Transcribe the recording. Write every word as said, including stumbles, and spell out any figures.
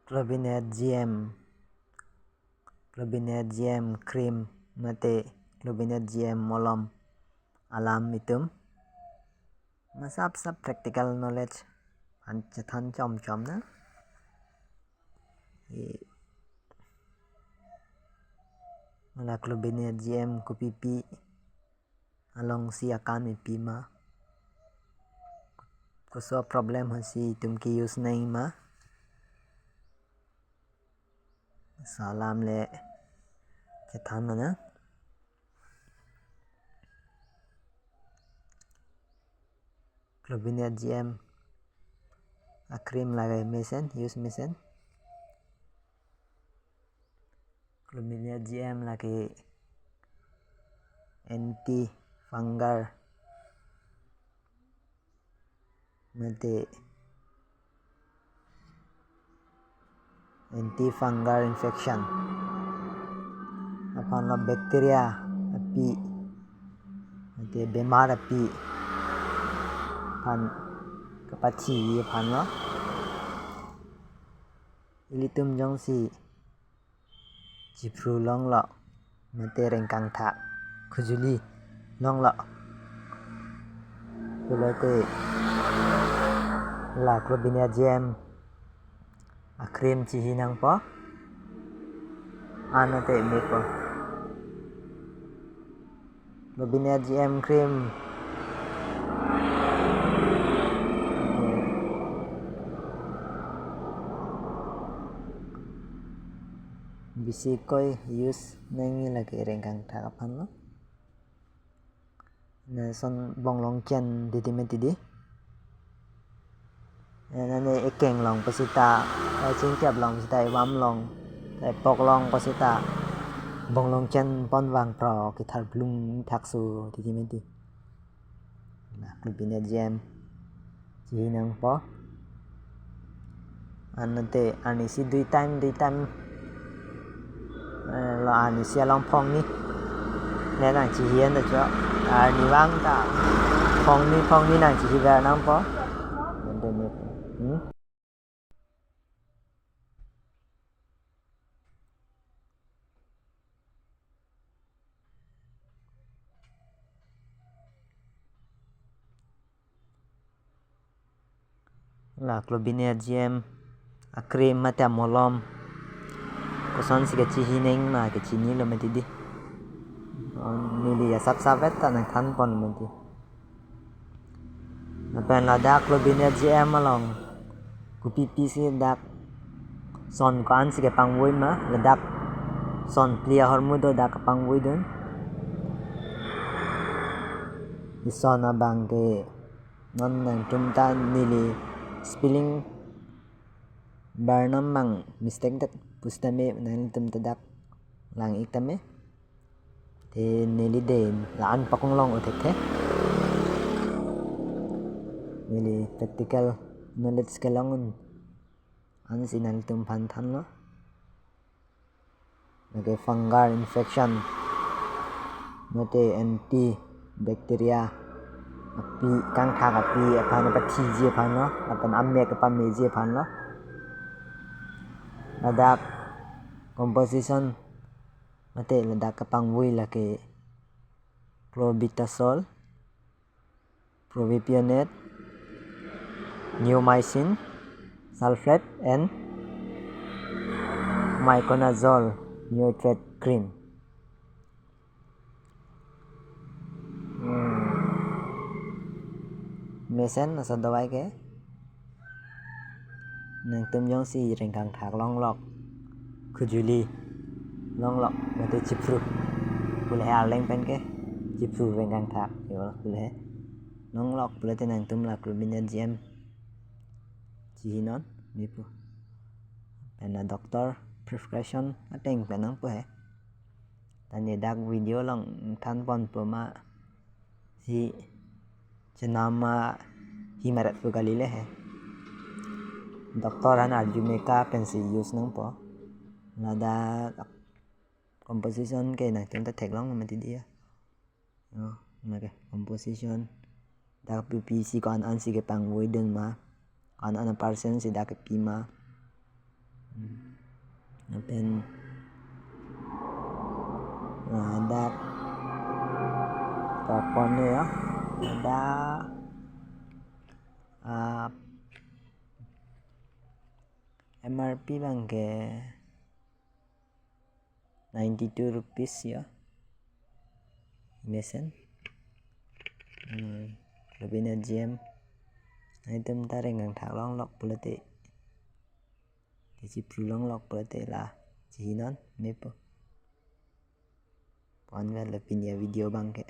Clobinet G M, Clobinet G M cream mate Clobinet G M molom alam itum masap sap practical knowledge aphan chethan chomchom nang. I, la Clobinet G M kopipi alongsi akam ipi ma, koso problem hasi itum ke-use nangji ma, laso alam le chethan nang. Clobinet G M acream lake mesen, use mesen. Clobinet G M lake anti fungal mate anti fungal infection aphan lo, bacteria api mate bemar api aphan kapathi aphan lo. Ilitum jongsi chipru longlo mate rengkangthak khujuli longlo pulote la Clobinet G M acream chihi nangpo, anate mepo. Clobinet G M cream. Bisi koi use nangji lake rengkangthak aphan lo. Lason bonglong ken didi mati di. Eh, nane ekeng long pasita, eh, chingkep long pasita, evam long, eh, pok long pasita, bonglong ken pon vangpro kethar blung thakso didi mati. La Clobinet G M chihi nangpo. Anate arnisi dui time, dui time, eh, lo arnisi along phongni ne nangchihi an ta cho. Arnivang ta phongni phongni nangchihi ver nangpo. Ante ne, hmm? La Clobinet G M acream mate amolom kosonsi kachihi nangji ma kachinilo mati di. Oh, neli asap sap et ta nangthan pon mati. Lapen ladak Clobinet G M along kopipi si dak son ko-ansi kepangvoi ma, ladak son phli ahormu do dak kepangvoidun. Ison abang ke non nangtum ta neli spelling barnam abang mistake det pusitame nangtum ta dak lang-ik tame. Te neli de la-an pakong long-o thekthe. Neli practical knowledge kelong un ansi nangtum aphan thanlo. Lake fungal infection mate anti bacteria api, kangthak api aphan pathiji aphan lo, lapen amek pameji aphan lo. Ladak composition mate ladak kepangvoi lake clobetasol, propionate, neomycin sulfate and miconazole nitrate cream. Hmm. Mesen laso dawai ke. Nangtum jongsi rengkangthak longlok, khujuli longlok, mate chipru pulo he, arleng pen ke chipru rengkangthak yo pulo he. Longlok pulote nangtum la Clobinet G M chihi non mepo. Pen la doctor prescription ateng pen nangpo he. Tane dak video along than ponpo ma, si chenam ahi meret pu kali le he. Doctor aphan arjumeka pensi use nangpo. Ladak composition ke nangtum ta theklong mati di ya. Oh, lake composition. Dak pipi si ko-an ansi kepangvoidun ma, ko-an an percent si dak kepi ma. Lapen, ah, dak kapon ya, ada, ah, M R P abang ke ninety two rupees ya. Mesen. Hmm, lapen a G M item ta rengkangthak longlok pulote, chipru longlok pulote la chihinon mepo. Pon vel lapen ya video abang ke.